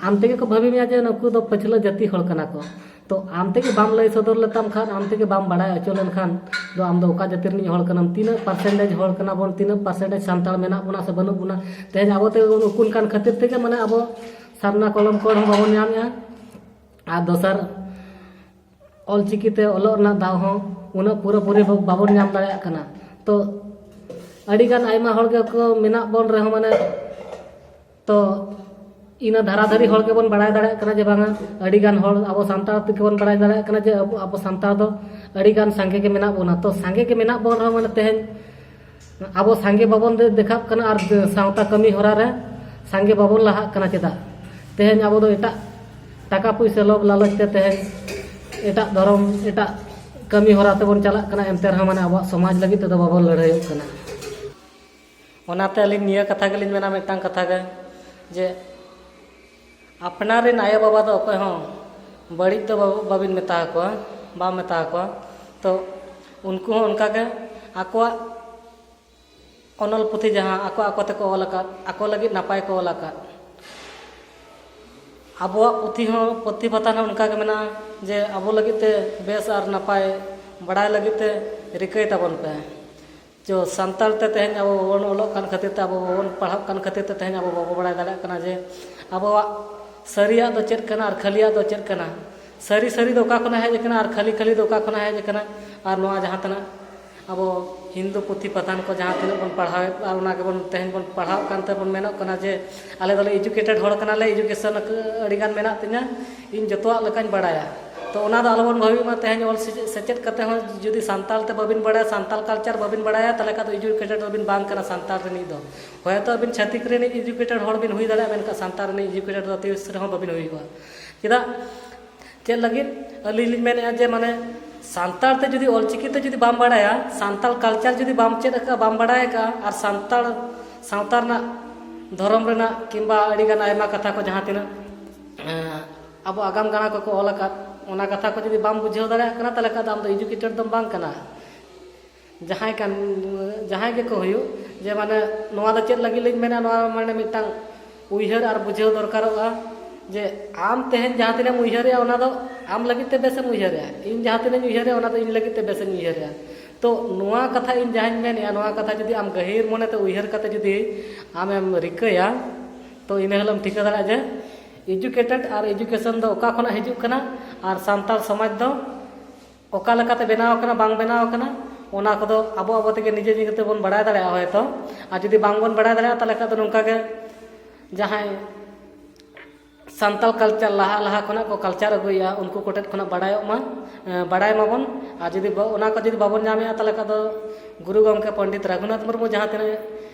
ᱟᱢ ᱛᱮᱜᱮ ᱠᱚ ᱵᱷᱟᱹᱵᱤ ᱢᱮᱭᱟ ᱡᱮ ᱱᱩᱠᱩ ᱫᱚ ᱯᱟᱹᱪᱷᱞᱟᱹ ᱡᱟᱹᱛᱤ ᱦᱚᱲ ᱠᱟᱱᱟ ᱠᱚ᱾ ᱛᱚ ᱟᱢ ᱛᱮᱜᱮ ᱵᱟᱢ ᱞᱟᱹᱭ ᱥᱚᱫᱚᱨ ᱞᱮᱛᱟᱢ ᱠᱷᱟᱱ, ᱟᱢ ᱛᱮᱜᱮ ᱵᱟᱢ ᱵᱟᱲᱟᱭ ᱦᱚᱪᱚ ᱞᱮᱱᱠᱷᱟᱱ ᱫᱚ ᱟᱢ ᱫᱚ ᱚᱠᱟ ᱡᱟᱹᱛᱤ ᱨᱤᱱᱤᱡ ᱦᱚᱲ ᱠᱟᱱᱟᱢ? ᱛᱤᱱᱟᱹᱜ ᱯᱟᱨᱥᱮᱱᱴᱮᱡᱽ ᱦᱚᱲ ᱠᱟᱱᱟ ᱵᱚᱱ, ᱛᱤᱱᱟᱹᱜ ᱯᱟᱨᱥᱮᱱᱴᱮᱡᱽ ᱥᱟᱱᱛᱟᱲ ᱢᱮᱱᱟᱜ ᱵᱚᱱᱟ ᱥᱮ ᱵᱟᱹᱱᱩᱜ ᱵᱚᱱᱟ? ᱛᱮᱦᱮᱧ ᱟᱵᱚ ᱛᱮᱜᱮ ᱵᱚᱱ ᱩᱠᱩᱱ ᱠᱟᱱ ᱠᱷᱟᱹᱛᱤᱨ ᱛᱮᱜᱮ ᱢᱟᱱᱮ ᱟᱵᱚ ᱥᱟᱨᱱᱟ ᱠᱚᱞᱚᱢ ᱠᱚᱰ ᱦᱚᱸ ᱵᱟᱵᱚᱱ ᱧᱟᱢᱮᱜᱼᱟ᱾ ᱟᱨ ᱫᱚᱥᱟᱨ, ᱚᱞᱪᱤᱠᱤ ᱛᱮ ᱚᱞᱚᱜ ᱨᱮᱱᱟᱜ ᱫᱟᱣ ᱦᱚᱸ ᱩᱱᱟᱹᱜ ᱯᱩᱨᱟᱹᱯᱩᱨᱤ ᱵᱟᱵᱚᱱ ᱧᱟᱢ ᱫᱟᱲᱮᱭᱟᱜ ᱠᱟᱱᱟ᱾ ᱛᱚ ᱟᱹᱰᱤᱜᱟᱱ ᱟᱭᱢᱟ ᱦᱚᱲ ᱜᱮᱠᱚ ᱢᱮᱱᱟᱜ ᱵᱚᱱ ᱨᱮᱦᱚᱸ ᱢᱟᱱᱮ, ᱛᱚ ᱤᱱᱟᱹ ᱫᱷᱟᱨᱟ ᱫᱷᱟᱹᱨᱤ ᱦᱚᱲ ᱜᱮᱵᱚᱱ ᱵᱟᱲᱟᱭ ᱫᱟᱲᱮᱭᱟᱜ ᱠᱟᱱᱟ ᱡᱮ ᱵᱟᱝᱟ, ᱟᱹᱰᱤᱜᱟᱱ ᱦᱚᱲ ᱟᱵᱚ ᱥᱟᱱᱛᱟᱲ ᱛᱮᱜᱮ ᱵᱚᱱ ᱵᱟᱲᱟᱭ ᱫᱟᱲᱮᱭᱟᱜ ᱠᱟᱱᱟ ᱡᱮ ᱟᱵᱚ, ᱟᱵᱚ ᱥᱟᱱᱛᱟᱲ ᱫᱚ ᱟᱹᱰᱤᱜᱟᱱ ᱥᱟᱸᱜᱮ ᱜᱮ ᱢᱮᱱᱟᱜ ᱵᱚᱱᱟ᱾ ᱛᱚ ᱥᱟᱸᱜᱮ ᱜᱮ ᱢᱮᱱᱟᱜ ᱵᱚᱱ ᱨᱮᱦᱚᱸ ᱢᱟᱱᱮ ᱛᱮᱦᱮᱧ ᱟᱵᱚ ᱥᱟᱸᱜᱮ ᱵᱟᱵᱚᱱ ᱫᱮ-, ᱫᱮᱠᱷᱟᱜ ᱠᱟᱱᱟ ᱟᱨ ᱥᱟᱶᱛᱟ ᱠᱟᱹᱢᱤ ᱦᱚᱨᱟ ᱨᱮ ᱥᱟᱸᱜᱮ ᱵᱟᱵᱚᱱ ᱞᱟᱦᱟᱜ ᱠᱟᱱᱟ᱾ ᱪᱮᱫᱟᱜ? ᱛᱮᱦᱮᱧ ᱟᱵᱚ ᱫᱚ ᱮᱴᱟᱜ ᱴᱟᱠᱟ ᱯᱩᱭᱥᱟᱹ ᱞᱚᱵᱷ ᱞᱟᱞᱚᱪ ᱛᱮ ᱛᱮᱦᱮᱧ ᱮᱴᱟᱜ ᱫᱷᱚᱨᱚᱢ, ᱮᱴᱟᱜ ᱠᱟᱹᱢᱤ ᱦᱚᱨᱟ ᱛᱮᱵᱚᱱ ᱪᱟᱞᱟᱜ ᱠᱟᱱᱟ, ᱮᱱᱛᱮ ᱨᱮᱦᱚᱸ ᱢᱟᱱᱮ ᱟᱵᱚᱣᱟᱜ ᱥᱚᱢᱟᱡᱽ ᱞᱟᱹᱜᱤᱫ ᱛᱮᱫᱚ ᱵᱟᱵᱚᱱ ᱞᱟᱹᱲᱦᱟᱹᱭᱚᱜ ᱠᱟᱱᱟ᱾ ᱚᱱᱟᱛᱮ ᱟᱹᱞᱤᱧ ᱱᱤᱭᱟᱹ ᱠᱟᱛᱷᱟ ᱜᱮᱞᱤᱧ ᱢᱮᱱᱟ, ᱢᱤᱫᱴᱟᱝ ᱠᱟᱛᱷᱟ ᱜᱮ, ᱡᱮ ᱟᱯᱱᱟᱨ ᱨᱮᱱ ᱟᱭᱳᱼᱵᱟᱵᱟ ᱫᱚ ᱚᱠᱚᱭ ᱦᱚᱸ ᱵᱟᱹᱲᱤᱡ ᱫᱚ ᱵᱟᱵᱚ-, ᱵᱟᱵᱤᱱ ᱢᱮᱛᱟ ᱟᱠᱚᱣᱟ, ᱵᱟᱢ ᱢᱮᱛᱟ ᱟᱠᱚᱣᱟ᱾ ᱛᱚ ᱩᱱᱠᱩ ᱦᱚᱸ ᱚᱱᱠᱟᱜᱮ ᱟᱠᱚᱣᱟᱜ ᱚᱱᱚᱞ ᱯᱩᱛᱷᱤ ᱡᱟᱦᱟᱸ ᱟᱠᱚ ᱟᱠᱚ ᱛᱮᱠᱚ ᱚᱞ ᱟᱠᱟᱫ, ᱟᱠᱚ ᱞᱟᱹᱜᱤᱫ ᱱᱟᱯᱟᱭ ᱠᱚ ᱚᱞ ᱟᱠᱟᱫ᱾ ᱟᱵᱚᱣᱟᱜ ᱯᱩᱛᱷᱤ ᱦᱚᱸ, ᱯᱩᱛᱷᱤ ᱯᱟᱛᱷᱟᱢ ᱦᱚᱸ ᱚᱱᱠᱟ ᱜᱮ ᱢᱮᱱᱟᱜᱼᱟ ᱡᱮ ᱟᱵᱚ ᱞᱟᱹᱜᱤᱫ ᱛᱮ ᱵᱮᱥ ᱟᱨ ᱱᱟᱯᱟᱭ ᱵᱟᱲᱟᱭ ᱞᱟᱹᱜᱤᱫ ᱛᱮ ᱨᱤᱠᱟᱹᱭ ᱛᱟᱵᱚᱱ ᱯᱮ᱾ ᱡᱚ ᱥᱟᱱᱛᱟᱲ ᱛᱮ ᱛᱮᱦᱮᱧ ᱟᱵᱚ ᱵᱟᱵᱚᱱ ᱚᱞᱚᱜ ᱠᱟᱱ ᱠᱷᱟᱹᱛᱤᱨ ᱛᱮ, ᱟᱵᱚ ᱵᱟᱵᱚᱱ ᱯᱟᱲᱦᱟᱜ ᱠᱟᱱ ᱠᱷᱟᱹᱛᱤᱨ ᱛᱮ ᱛᱮᱦᱮᱧ ᱟᱵᱚ ᱵᱟᱵᱚ ᱵᱟᱲᱟᱭ ᱫᱟᱲᱮᱭᱟᱜ ᱠᱟᱱᱟ ᱡᱮ ᱟᱵᱚᱣᱟᱜ ᱥᱟᱹᱨᱤᱭᱟᱜ ᱫᱚ ᱪᱮᱫ ᱠᱟᱱᱟ ᱟᱨ ᱠᱷᱟᱹᱞᱤᱭᱟᱜ ᱫᱚ ᱪᱮᱫ ᱠᱟᱱᱟ᱾ ᱥᱟᱹᱨᱤ ᱥᱟᱹᱨᱤ ᱫᱚ ᱚᱠᱟ ᱠᱷᱚᱱᱟᱜ ᱦᱮᱡ ᱟᱠᱟᱱᱟ ᱟᱨ ᱠᱷᱟᱹᱞᱤ ᱠᱷᱟᱹᱞᱤ ᱫᱚ ᱚᱠᱟ ᱠᱷᱚᱱᱟᱜ ᱦᱮᱡ ᱟᱠᱟᱱᱟ᱾ ᱟᱨ ᱱᱚᱣᱟ ᱡᱟᱦᱟᱸ ᱛᱤᱱᱟᱹᱜ ᱟᱵᱚ ᱦᱤᱱᱫᱩ ᱯᱩᱛᱷᱤ ᱯᱟᱛᱷᱟᱢ ᱠᱚ ᱡᱟᱦᱟᱸ ᱛᱤᱱᱟᱹᱜ ᱵᱚᱱ ᱯᱟᱲᱦᱟᱣᱮᱫ ᱟᱨ ᱚᱱᱟ ᱜᱮᱵᱚᱱ ᱛᱮᱦᱮᱧ ᱵᱚᱱ ᱯᱟᱲᱦᱟᱣ ᱠᱟᱱ ᱛᱮᱵᱚᱱ ᱢᱮᱱᱚᱜ ᱠᱟᱱᱟ ᱡᱮ ᱟᱞᱮ ᱫᱚᱞᱮ educated ᱦᱚᱲ ᱠᱟᱱᱟᱞᱮ, education ᱟᱹᱰᱤᱜᱟᱱ ᱢᱮᱱᱟᱜ ᱛᱤᱧᱟ, ᱤᱧ ᱡᱚᱛᱚᱣᱟᱜ ᱞᱮᱠᱟᱧ ᱵᱟᱲᱟᱭᱟ᱾ ᱛᱚ ᱚᱱᱟ ᱫᱚ ᱟᱞᱚᱵᱚᱱ ᱵᱷᱟᱹᱵᱤ ᱢᱟ ᱛᱮᱦᱮᱧ ᱚᱞ ᱥᱮᱪᱮᱫ, ᱥᱮᱪᱮᱫ ᱠᱟᱛᱮ ᱦᱚᱸ ᱡᱩᱫᱤ ᱥᱟᱱᱛᱟᱲ ᱛᱮ ᱵᱟᱹᱵᱤᱱ ᱵᱟᱲᱟᱭᱟ, ᱥᱟᱱᱛᱟᱲ culture ᱵᱟᱹᱵᱤᱱ ᱵᱟᱲᱟᱭᱟ, ᱛᱟᱦᱚᱞᱮ ᱠᱷᱟᱱ ᱫᱚ educated ᱫᱚᱵᱤᱱ ᱵᱟᱝ ᱠᱟᱱᱟ ᱥᱟᱱᱛᱟᱲ ᱨᱤᱱᱤᱡ ᱫᱚ᱾ ᱦᱚᱭᱛᱳ ᱟᱹᱵᱤᱱ ᱪᱷᱟᱹᱛᱤᱠ ᱨᱤᱱᱤᱡ educated ᱦᱚᱲ ᱵᱤᱱ ᱦᱩᱭ ᱫᱟᱲᱮᱭᱟᱜᱼᱟ, ᱢᱮᱱᱠᱷᱟᱱ ᱥᱟᱱᱛᱟᱲ ᱨᱤᱱᱤᱡ educated ᱫᱚ ᱛᱤᱥ ᱨᱮᱦᱚᱸ ᱵᱟᱹᱵᱤᱱ ᱦᱩᱭᱩᱜᱼᱟ᱾ ᱪᱮᱫᱟᱜ? ᱪᱮᱫ ᱞᱟᱹᱜᱤᱫ? ᱟᱹᱞᱤᱧ ᱞᱤᱧ ᱢᱮᱱᱮᱫᱼᱟ ᱡᱮ ᱢᱟᱱᱮ ᱥᱟᱱᱛᱟᱲ ᱛᱮ ᱡᱩᱫᱤ ᱚᱞᱪᱤᱠᱤ ᱛᱮ ᱡᱩᱫᱤ ᱵᱟᱢ ᱵᱟᱲᱟᱭᱟ, ᱥᱟᱱᱛᱟᱲ culture ᱡᱩᱫᱤ ᱵᱟᱢ ᱪᱮᱫ ᱟᱠᱟᱫᱼᱟ, ᱵᱟᱢ ᱵᱟᱲᱟᱭ ᱟᱠᱟᱫᱼᱟ, ᱟᱨ ᱥᱟᱱᱛᱟᱲ ᱥᱟᱶᱛᱟ ᱨᱮᱱᱟᱜ, ᱫᱷᱚᱨᱚᱢ ᱨᱮᱱᱟᱜ ᱠᱤᱝᱵᱟ ᱟᱹᱰᱤᱜᱟᱱ ᱟᱭᱢᱟ ᱠᱟᱛᱷᱟ ᱠᱚ ᱡᱟᱦᱟᱸ ᱛᱤᱱᱟᱹᱜ, ᱮᱸ, ᱟᱵᱚ ᱟᱜᱟᱢ ᱜᱟᱲᱟ ᱠᱚᱠᱚ ᱚᱞ ᱟᱠᱟᱫ, ᱚᱱᱟ ᱠᱟᱛᱷᱟ ᱠᱚ ᱡᱩᱫᱤ ᱵᱟᱢ ᱵᱩᱡᱷᱟᱹᱣ ᱫᱟᱲᱮᱭᱟᱜ ᱠᱟᱱᱟ, ᱛᱟᱦᱚᱞᱮ ᱠᱷᱟᱱ ᱫᱚ ᱟᱢ ᱫᱚ educated ᱫᱚᱢ ᱵᱟᱝ ᱠᱟᱱᱟ᱾ ᱡᱟᱦᱟᱸᱭ ᱠᱟᱱ, ᱡᱟᱦᱟᱸᱭ ᱜᱮᱠᱚ ᱦᱩᱭᱩᱜ, ᱡᱮ ᱢᱟᱱᱮ ᱱᱚᱣᱟ ᱫᱚ ᱪᱮᱫ ᱞᱟᱹᱜᱤᱫ ᱞᱤᱧ ᱢᱮᱱᱟ, ᱱᱚᱣᱟ ᱢᱟᱱᱮ ᱢᱤᱫᱴᱟᱝ ᱩᱭᱦᱟᱹᱨ ᱟᱨ ᱵᱩᱡᱷᱟᱹᱣ ᱫᱚᱨᱠᱟᱨᱚᱜᱼᱟ᱾ ᱡᱮ ᱟᱢ ᱛᱮᱦᱮᱧ ᱡᱟᱦᱟᱸ ᱛᱤᱱᱟᱹᱜ ᱮᱢ ᱩᱭᱦᱟᱹᱨᱮᱜᱼᱟ, ᱚᱱᱟ ᱫᱚ ᱟᱢ ᱞᱟᱹᱜᱤᱫ ᱛᱮ ᱵᱮᱥᱮᱢ ᱩᱭᱦᱟᱹᱨᱮᱜᱼᱟ᱾ ᱤᱧ ᱡᱟᱦᱟᱸ ᱛᱤᱱᱟᱹᱜ ᱤᱧ ᱩᱭᱦᱟᱹᱨᱮᱜᱼᱟ, ᱚᱱᱟ ᱫᱚ ᱤᱧ ᱞᱟᱹᱜᱤᱫ ᱛᱮ ᱵᱮᱥᱮᱧ ᱩᱭᱦᱟᱹᱨᱮᱜᱼᱟ᱾ ᱛᱚ ᱱᱚᱣᱟ ᱠᱟᱛᱷᱟ ᱤᱧ ᱡᱟᱦᱟᱸᱧ ᱢᱮᱱᱮᱜᱼᱟ, ᱱᱚᱣᱟ ᱠᱟᱛᱷᱟ ᱡᱩᱫᱤ ᱟᱢ ᱜᱟᱹᱦᱤᱨ ᱢᱚᱱᱮᱛᱮ ᱩᱭᱦᱟᱹᱨ ᱠᱟᱛᱮ ᱡᱩᱫᱤ ᱟᱢᱮᱢ ᱨᱤᱠᱟᱹᱭᱟ, ᱛᱚ ᱤᱱᱟᱹ ᱦᱤᱞᱳᱜ ᱮᱢ ᱴᱷᱤᱠᱟᱹ ᱫᱟᱲᱮᱭᱟᱜᱼᱟ ᱡᱮ educated ᱟᱨ education ᱫᱚ ᱚᱠᱟ ᱠᱷᱚᱱᱟᱜ ᱦᱤᱡᱩᱜ ᱠᱟᱱᱟ ᱟᱨ ᱥᱟᱱᱛᱟᱲ ᱥᱚᱢᱟᱡᱽ ᱫᱚ ᱚᱠᱟ ᱞᱮᱠᱟᱛᱮ ᱵᱮᱱᱟᱣ ᱟᱠᱟᱱᱟ, ᱵᱟᱝ ᱵᱮᱱᱟᱣ ᱟᱠᱟᱱᱟ, ᱚᱱᱟ ᱠᱚᱫᱚ ᱟᱵᱚ ᱟᱵᱚ ᱛᱮᱜᱮ ᱱᱤᱡᱮ ᱱᱤᱡᱮ ᱛᱮᱵᱚᱱ ᱵᱟᱲᱟᱭ ᱫᱟᱲᱮᱭᱟᱜᱼᱟ ᱦᱚᱭᱛᱚ᱾ ᱟᱨ ᱡᱩᱫᱤ ᱵᱟᱝᱵᱚᱱ ᱵᱟᱲᱟᱭ ᱫᱟᱲᱮᱭᱟᱜᱼᱟ, ᱛᱟᱦᱚᱞᱮ ᱠᱷᱟᱱ ᱫᱚ ᱱᱚᱝᱠᱟ ᱜᱮ ᱡᱟᱦᱟᱸᱭ ᱥᱟᱱᱛᱟᱲ culture ᱞᱟᱦᱟ ᱞᱟᱦᱟ ᱠᱷᱚᱱᱟᱜ ᱠᱚ culture ᱟᱹᱜᱩᱭᱮᱫᱼᱟ, ᱩᱱᱠᱩ ᱠᱚᱴᱷᱮᱱ ᱠᱷᱚᱱᱟᱜ ᱵᱟᱲᱟᱭᱚᱜ ᱢᱟ, ᱮᱸ, ᱵᱟᱲᱟᱭ ᱢᱟᱵᱚᱱ᱾ ᱟᱨ ᱡᱩᱫᱤ ᱵᱟ-, ᱚᱱᱟ ᱠᱚ ᱡᱩᱫᱤ ᱵᱟᱵᱚᱱ ᱧᱟᱢᱮᱫᱼᱟ, ᱛᱟᱦᱚᱞᱮ ᱠᱷᱟᱱ ᱫᱚ ᱜᱩᱨᱩ ᱜᱚᱢᱠᱮ ᱯᱚᱱᱰᱤᱛ ᱨᱟᱹᱜᱷᱩᱱᱟᱛᱷ ᱢᱩᱨᱢᱩ ᱡᱟᱦᱟᱸ ᱛᱤᱱᱟᱹᱜ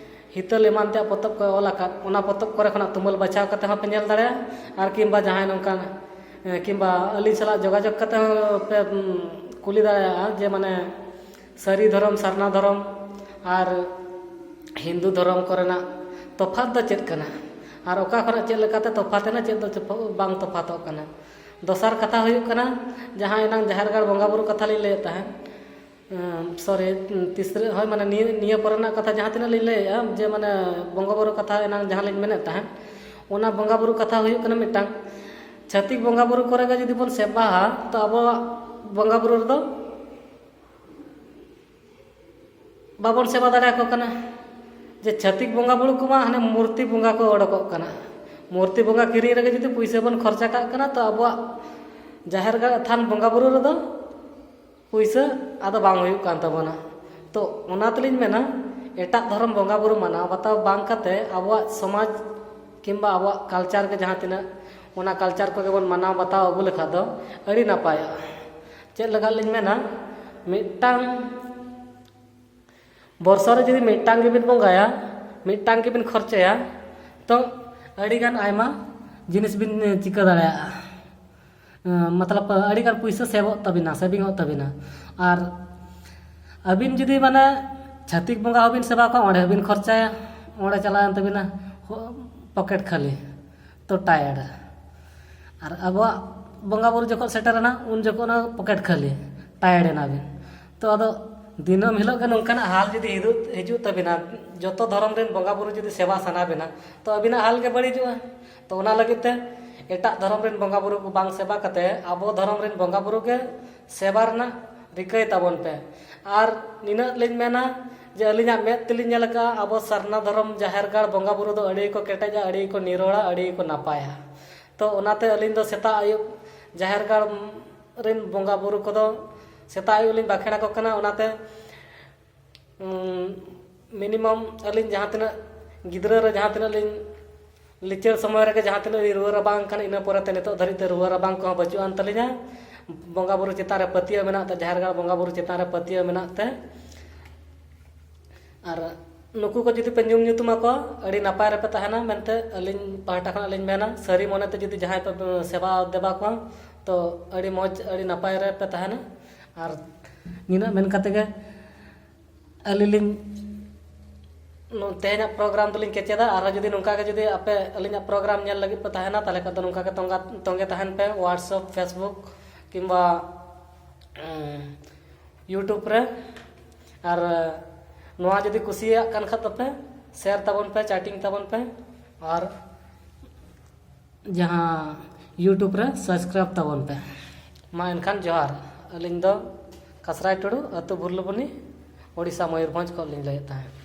ᱦᱤᱛᱟᱹᱞ ᱮᱢᱟᱱ ᱛᱮᱭᱟᱜ ᱯᱚᱛᱚᱵ ᱠᱚᱭ ᱚᱞ ᱟᱠᱟᱫ, ᱚᱱᱟ ᱯᱚᱛᱚᱵ ᱠᱚᱨᱮ ᱠᱷᱚᱱᱟᱜ ᱛᱩᱢᱟᱹᱞ ᱵᱟᱪᱷᱟᱣ ᱠᱟᱛᱮ ᱦᱚᱸᱯᱮ ᱧᱮᱞ ᱫᱟᱲᱮᱭᱟᱜᱼᱟ᱾ ᱟᱨ ᱠᱤᱝᱵᱟ ᱡᱟᱦᱟᱸᱭ ᱱᱚᱝᱠᱟᱱ, ᱮᱸ, ᱠᱤᱝᱵᱟ ᱟᱹᱞᱤᱧ ᱥᱟᱞᱟᱜ ᱡᱳᱜᱟᱡᱳᱜᱽ ᱠᱟᱛᱮ ᱦᱚᱸ ᱯᱮ, ᱩᱢ, ᱠᱩᱞᱤ ᱫᱟᱲᱮᱭᱟᱜᱼᱟ ᱡᱮ ᱢᱟᱱᱮ ᱥᱟᱹᱨᱤ ᱫᱷᱚᱨᱚᱢ, ᱥᱟᱨᱱᱟ ᱫᱷᱚᱨᱚᱢ ᱟᱨ ᱦᱤᱱᱫᱩ ᱫᱷᱚᱨᱚᱢ ᱠᱚᱨᱮᱱᱟᱜ ᱛᱚᱯᱷᱟᱛ ᱫᱚ ᱪᱮᱫ ᱠᱟᱱᱟ ᱟᱨ ᱚᱠᱟ ᱠᱷᱚᱱᱟᱜ ᱪᱮᱫ ᱞᱮᱠᱟᱛᱮ ᱛᱚᱯᱷᱟᱛ ᱮᱱᱟ, ᱪᱮᱫ ᱫᱚ ᱛᱚᱯᱷᱟ-, ᱵᱟᱝ ᱛᱚᱯᱷᱟᱛᱚᱜ ᱠᱟᱱᱟ᱾ ᱫᱚᱥᱟᱨ ᱠᱟᱛᱷᱟ ᱦᱩᱭᱩᱜ ᱠᱟᱱᱟ, ᱡᱟᱦᱟᱸ ᱮᱱᱟᱝ ᱡᱟᱦᱮᱨ ᱜᱟᱲ ᱵᱚᱸᱜᱟ ᱵᱩᱨᱩ ᱠᱟᱛᱷᱟ ᱞᱤᱧ ᱞᱟᱹᱭᱮᱫ ᱛᱟᱦᱮᱸᱫ, ᱮᱸ, sorry, ᱛᱤᱥᱨᱟᱹ, ᱦᱳᱭ, ᱢᱟᱱᱮ ᱱᱤᱭᱟᱹ, ᱱᱤᱭᱟᱹ ᱯᱚᱨᱮ ᱨᱮᱱᱟᱜ ᱠᱟᱛᱷᱟ ᱡᱟᱦᱟᱸ ᱛᱤᱱᱟᱹᱜ ᱞᱤᱧ ᱞᱟᱹᱭᱮᱫᱼᱟ, ᱡᱮ ᱢᱟᱱᱮ ᱵᱚᱸᱜᱟ ᱵᱩᱨᱩ ᱠᱟᱛᱷᱟ ᱮᱱᱟᱝ ᱡᱟᱦᱟᱸ ᱞᱤᱧ ᱢᱮᱱᱮᱫ ᱛᱟᱦᱮᱸᱫ, ᱚᱱᱟ ᱵᱚᱸᱜᱟ ᱵᱩᱨᱩ ᱠᱟᱛᱷᱟ ᱦᱩᱭᱩᱜ ᱠᱟᱱᱟ ᱢᱤᱫᱴᱟᱝ, ᱪᱷᱟᱹᱛᱤᱠ ᱵᱚᱸᱜᱟ ᱵᱩᱨᱩ ᱠᱚᱨᱮ ᱜᱮ ᱡᱩᱫᱤ ᱵᱚᱱ ᱥᱮᱵᱟᱦᱟ, ᱛᱚ ᱟᱵᱚᱣᱟᱜ ᱵᱚᱸᱜᱟ ᱵᱩᱨᱩ ᱨᱮᱫᱚ ᱵᱟᱵᱚᱱ ᱥᱮᱵᱟ ᱫᱟᱲᱮᱭᱟᱠᱚ ᱠᱟᱱᱟ᱾ ᱡᱮ ᱪᱷᱟᱹᱛᱤᱠ ᱵᱚᱸᱜᱟ ᱵᱩᱨᱩ ᱠᱚᱢᱟ ᱦᱟᱱᱮ ᱢᱩᱨᱛᱤ ᱵᱚᱸᱜᱟ ᱠᱚ ᱚᱰᱚᱠᱚᱜ ᱠᱟᱱᱟ᱾ ᱢᱩᱨᱛᱤ ᱵᱚᱸᱜᱟ ᱠᱤᱨᱤᱧ ᱨᱮᱜᱮ ᱡᱩᱫᱤ ᱯᱩᱭᱥᱟᱹ ᱵᱚᱱ ᱠᱷᱚᱨᱪᱟ ᱠᱟᱜ ᱠᱟᱱᱟ, ᱛᱚ ᱟᱵᱚᱣᱟᱜ ᱡᱟᱦᱮᱨ ᱜᱟᱲ ᱛᱷᱟᱱ ᱵᱚᱸᱜᱟ ᱵᱩᱨᱩ ᱨᱮᱫᱚ ᱯᱩᱭᱥᱟᱹ ᱟᱫᱚ ᱵᱟᱝ ᱦᱩᱭᱩᱜ ᱠᱟᱱ ᱛᱟᱵᱚᱱᱟ᱾ ᱛᱚ ᱚᱱᱟ ᱛᱮᱞᱤᱧ ᱢᱮᱱᱟ, ᱮᱴᱟᱜ ᱫᱷᱚᱨᱚᱢ ᱵᱚᱸᱜᱟ ᱵᱩᱨᱩ ᱢᱟᱱᱟᱣ ᱵᱟᱛᱟᱣ ᱵᱟᱝ ᱠᱟᱛᱮ ᱟᱵᱚᱣᱟᱜ ᱥᱚᱢᱟᱡᱽ ᱠᱤᱝᱵᱟ ᱟᱵᱚᱣᱟᱜ culture ᱜᱮ ᱡᱟᱦᱟᱸ ᱛᱤᱱᱟᱹᱜ, ᱚᱱᱟ culture ᱠᱚᱜᱮ ᱵᱚᱱ ᱢᱟᱱᱟᱣ ᱵᱟᱛᱟᱣ ᱟᱹᱜᱩ ᱞᱮᱠᱷᱟᱱ ᱫᱚ ᱟᱹᱰᱤ ᱱᱟᱯᱟᱭᱚᱜᱼᱟ᱾ ᱪᱮᱫ ᱞᱮᱠᱟ ᱞᱤᱧ ᱢᱮᱱᱟ, ᱢᱤᱫᱴᱟᱝ ᱵᱚᱨᱥᱚ ᱨᱮ ᱡᱩᱫᱤ ᱢᱤᱫᱴᱟᱝ ᱜᱮᱵᱤᱱ ᱵᱚᱸᱜᱟᱭᱟ, ᱢᱤᱫᱴᱟᱝ ᱜᱮᱵᱤᱱ ᱠᱷᱚᱨᱪᱟᱭᱟ, ᱛᱚ ᱟᱹᱰᱤᱜᱟᱱ ᱟᱭᱢᱟ ᱡᱤᱱᱤᱥ ᱵᱤᱱ ᱪᱤᱠᱟᱹ ᱫᱟᱲᱮᱭᱟᱜᱼᱟ᱾ ᱮᱸ, ᱢᱚᱛᱞᱚᱵ, ᱟᱹᱰᱤᱜᱟᱱ ᱯᱩᱭᱥᱟᱹ ᱥᱮᱵᱚᱜ ᱛᱟᱹᱵᱤᱱᱟ, saving ᱚᱜ ᱛᱟᱹᱵᱤᱱᱟ᱾ ᱟᱨ ᱟᱹᱵᱤᱱ ᱡᱩᱫᱤ ᱢᱟᱱᱮ ᱪᱷᱟᱹᱛᱤᱠ ᱵᱚᱸᱜᱟ ᱦᱚᱸᱵᱤᱱ ᱥᱮᱵᱟ ᱠᱚᱣᱟ, ᱚᱸᱰᱮ ᱦᱚᱸᱵᱤᱱ ᱠᱷᱚᱨᱪᱟᱭᱟ, ᱚᱸᱰᱮ ᱪᱟᱞᱟᱣᱮᱱ ᱛᱟᱹᱵᱤᱱᱟ ᱯᱚᱠᱮᱴ ᱠᱷᱟᱹᱞᱤ, ᱛᱚ tired᱾ ᱟᱨ ᱟᱵᱚᱣᱟᱜ ᱵᱚᱸᱜᱟ ᱵᱩᱨᱩ ᱡᱚᱠᱷᱚᱱ ᱥᱮᱴᱮᱨᱮᱱᱟ, ᱩᱱ ᱡᱚᱠᱷᱚᱱ ᱚᱱᱟ ᱯᱚᱠᱮᱴ ᱠᱷᱟᱹᱞᱤ, tired ᱮᱱᱟᱵᱤᱱ᱾ ᱛᱚ ᱟᱫᱚ ᱫᱤᱱᱟᱹᱢ ᱦᱤᱞᱳᱜ ᱜᱮ ᱱᱚᱝᱠᱟᱱᱟᱜ ᱦᱟᱞ ᱡᱩᱫᱤ ᱦᱤᱡᱩᱜ, ᱦᱤᱡᱩᱜ ᱛᱟᱹᱵᱤᱱᱟ, ᱡᱚᱛᱚ ᱫᱷᱚᱨᱚᱢ ᱨᱮᱱ ᱵᱚᱸᱜᱟ ᱵᱩᱨᱩ ᱡᱩᱫᱤ ᱥᱮᱵᱟ ᱥᱟᱱᱟ ᱵᱤᱱᱟ, ᱛᱚ ᱟᱹᱵᱤᱱᱟᱜ ᱦᱟᱞ ᱜᱮ ᱵᱟᱹᱲᱤᱡᱚᱜᱼᱟ᱾ ᱛᱚ ᱚᱱᱟ ᱞᱟᱹᱜᱤᱫ ᱛᱮ ᱮᱴᱟᱜ ᱫᱷᱚᱨᱚᱢ ᱨᱮᱱ ᱵᱚᱸᱜᱟ ᱵᱩᱨᱩ ᱠᱚ ᱵᱟᱝ ᱥᱮᱵᱟ ᱠᱟᱛᱮ ᱟᱵᱚ ᱫᱷᱚᱨᱚᱢ ᱨᱮᱱ ᱵᱚᱸᱜᱟ ᱵᱩᱨᱩ ᱜᱮ ᱥᱮᱵᱟ ᱨᱮᱱᱟᱜ ᱨᱤᱠᱟᱹᱭ ᱛᱟᱵᱚᱱ ᱯᱮ᱾ ᱟᱨ ᱱᱤᱱᱟᱹᱜ ᱞᱤᱧ ᱢᱮᱱᱟ ᱡᱮ ᱟᱹᱞᱤᱧᱟᱜ ᱢᱮᱫ ᱛᱮᱞᱤᱧ ᱧᱮᱞ ᱟᱠᱟᱫᱼᱟ, ᱟᱵᱚ ᱥᱟᱨᱱᱟ ᱫᱷᱚᱨᱚᱢ ᱡᱟᱦᱮᱨ ᱜᱟᱲ ᱵᱚᱸᱜᱟ ᱵᱩᱨᱩ ᱫᱚ ᱟᱹᱰᱤ ᱜᱮᱠᱚ ᱠᱮᱴᱮᱡᱟ, ᱟᱹᱰᱤ ᱜᱮᱠᱚ ᱱᱤᱨᱚᱲᱟ, ᱟᱹᱰᱤ ᱜᱮᱠᱚ ᱱᱟᱯᱟᱭᱟ᱾ ᱛᱚ ᱚᱱᱟᱛᱮ ᱟᱹᱞᱤᱧ ᱫᱚ ᱥᱮᱛᱟᱜ ᱟᱹᱭᱩᱵ ᱡᱟᱦᱮᱨ ᱜᱟᱲ ᱨᱮᱱ ᱵᱚᱸᱜᱟ ᱵᱩᱨᱩ ᱠᱚᱫᱚ ᱥᱮᱛᱟᱜ ᱟᱹᱭᱩᱵ ᱞᱤᱧ ᱵᱟᱠᱷᱮᱲ ᱟᱠᱚ ᱠᱟᱱᱟ᱾ ᱚᱱᱟᱛᱮ ᱢᱤᱱᱤᱢᱟᱢ ᱟᱹᱞᱤᱧ ᱡᱟᱦᱟᱸ ᱛᱤᱱᱟᱹᱜ ᱜᱤᱫᱽᱨᱟᱹ ᱨᱮ ᱡᱟᱦᱟᱸ ᱛᱤᱱᱟᱹᱜ ᱞᱤᱧ ᱞᱤᱪᱟᱹᱲ ᱥᱚᱢᱚᱭ ᱨᱮᱜᱮ ᱡᱟᱦᱟᱸ ᱛᱤᱱᱟᱹᱜ ᱞᱤᱧ ᱨᱩᱣᱟᱹ ᱨᱟᱵᱟᱝ ᱠᱟᱱᱟ, ᱤᱱᱟᱹ ᱯᱚᱨᱮᱛᱮ ᱱᱤᱛᱚᱜ ᱫᱷᱟᱹᱨᱤᱡ ᱛᱮ ᱨᱩᱣᱟᱹ ᱨᱟᱵᱟᱝ ᱠᱚᱦᱚᱸ ᱵᱟᱹᱪᱩᱜ ᱟᱱ ᱛᱟᱹᱞᱤᱧᱟ᱾ ᱵᱚᱸᱜᱟ ᱵᱩᱨᱩ ᱪᱮᱛᱟᱱ ᱨᱮ ᱯᱟᱹᱛᱭᱟᱹᱣ ᱢᱮᱱᱟᱜ ᱛᱮ, ᱡᱟᱦᱮᱨ ᱜᱟᱲ ᱵᱚᱸᱜᱟ ᱵᱩᱨᱩ ᱪᱮᱛᱟᱱ ᱨᱮ ᱯᱟᱹᱛᱭᱟᱹᱣ ᱢᱮᱱᱟᱜ ᱛᱮ᱾ ᱟᱨ ᱱᱩᱠᱩ ᱠᱚ ᱡᱩᱫᱤ ᱯᱮ ᱧᱩᱢ ᱧᱩᱛᱩᱢ ᱟᱠᱚᱣᱟ, ᱟᱹᱰᱤ ᱱᱟᱯᱟᱭ ᱨᱮᱯᱮ ᱛᱟᱦᱮᱱᱟ ᱢᱮᱱᱛᱮ ᱟᱹᱞᱤᱧ ᱯᱟᱦᱴᱟ ᱠᱷᱚᱱᱟᱜ ᱞᱤᱧ ᱢᱮᱱᱟ᱾ ᱥᱟᱹᱨᱤ ᱢᱚᱱᱮᱛᱮ ᱡᱩᱫᱤ ᱡᱟᱦᱟᱸᱭ ᱯᱮ ᱥᱮᱵᱟ ᱫᱮᱵᱟ ᱠᱚᱣᱟ, ᱛᱚ ᱟᱹᱰᱤ ᱢᱚᱡᱽ, ᱟᱹᱰᱤ ᱱᱟᱯᱟᱭ ᱨᱮᱯᱮ ᱛᱟᱦᱮᱱᱟ᱾ ᱟᱨ ᱱᱤᱱᱟᱹᱜ ᱢᱮᱱ ᱠᱟᱛᱮ ᱜᱮ ᱟᱹᱞᱤᱧ ᱞᱤᱧ ᱱᱚ-, ᱛᱮᱦᱮᱧᱟᱜ ᱯᱨᱳᱜᱨᱟᱢ ᱫᱚᱞᱤᱧ ᱠᱮᱪᱮᱫᱟ᱾ ᱟᱨᱦᱚᱸ ᱡᱩᱫᱤ ᱱᱚᱝᱠᱟ ᱜᱮ ᱡᱩᱫᱤ ᱟᱯᱮ ᱟᱹᱞᱤᱧᱟᱜ ᱯᱨᱳᱜᱨᱟᱢ ᱧᱮᱞ ᱞᱟᱹᱜᱤᱫ ᱯᱮ ᱛᱟᱦᱮᱱᱟ, ᱛᱟᱦᱚᱞᱮ ᱠᱷᱟᱱ ᱫᱚ ᱱᱚᱝᱠᱟ ᱜᱮ ᱛᱚᱸᱜᱟ-, ᱛᱚᱸᱜᱮ ᱛᱟᱦᱮᱱ ᱯᱮ WhatsApp, Facebook ᱠᱤᱝᱵᱟ, ᱮᱸ, YouTube ᱨᱮ᱾ ᱟᱨ ᱱᱚᱣᱟ ᱡᱩᱫᱤ ᱠᱩᱥᱤᱭᱟᱜ ᱠᱟᱱ ᱠᱷᱟᱱ ᱫᱚᱯᱮ share ᱛᱟᱵᱚᱱ ᱯᱮ, chatting ᱛᱟᱵᱚᱱ ᱯᱮ, ᱟᱨ ᱡᱟᱦᱟᱸ YouTube ᱨᱮ subscribe ᱛᱟᱵᱚᱱ ᱯᱮ᱾ ᱢᱟ ᱮᱱᱠᱷᱟᱱ ᱡᱚᱦᱟᱨ᱾ ᱟᱹᱞᱤᱧ ᱫᱚ ᱠᱟᱥᱨᱟᱭ ᱴᱩᱰᱩ, ᱟᱹᱛᱩ ᱵᱷᱩᱨᱞᱩᱵᱚᱱᱤ, ᱳᱰᱤᱥᱟ, ᱢᱚᱭᱩᱨᱵᱷᱚᱸᱡᱽ ᱠᱷᱚᱱ ᱞᱤᱧ ᱞᱟᱹᱭᱮᱫ ᱛᱟᱦᱮᱸᱫ᱾